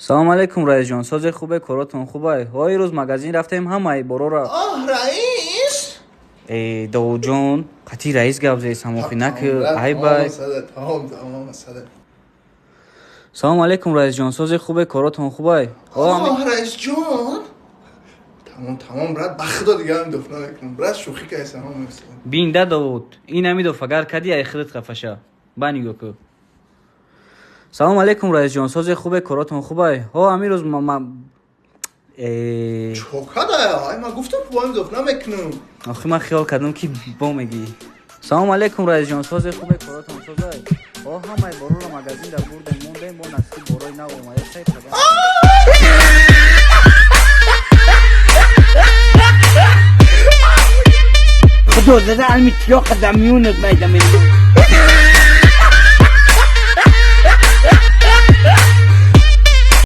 Салом алейкум, раисҷон, созе хубе, коротон хубай? Ҳо, ирӯз магазин рафтем, ҳамаи бороро. Оҳ, раис. Э, Довудҷон, қатъи раис гап зеи, самохӣ наки, айбай. Тамом, тамом, масала. Салом алейкум, раисҷон, созе хубе, коротон хубай? Оҳ, раисҷон, тамом, тамом, брат, ба худо дига ҳам доф намекунам, брат, шӯхӣ кайсам. Бинда, Довуд, ин ҳами доф агар кади, ай худат хафаша, ба нигоҳ ку. Салом алейкум, раисҷон, созе хубе, коротон хубай? Ҳо, ҳамин рӯз Чо када? Ай, ман гуфтам, ҳам доф намекунам. Охи, ман хиёл кардам, ки бо мегӣ. Салом алейкум, раисҷон, созе хубе, коротон созай? Ҳо, ҳамаи бороро магазин дар бурдем, мондем, бо насиб борои нав омада сай. Худо зада, алми тиёқа да миёнат майда.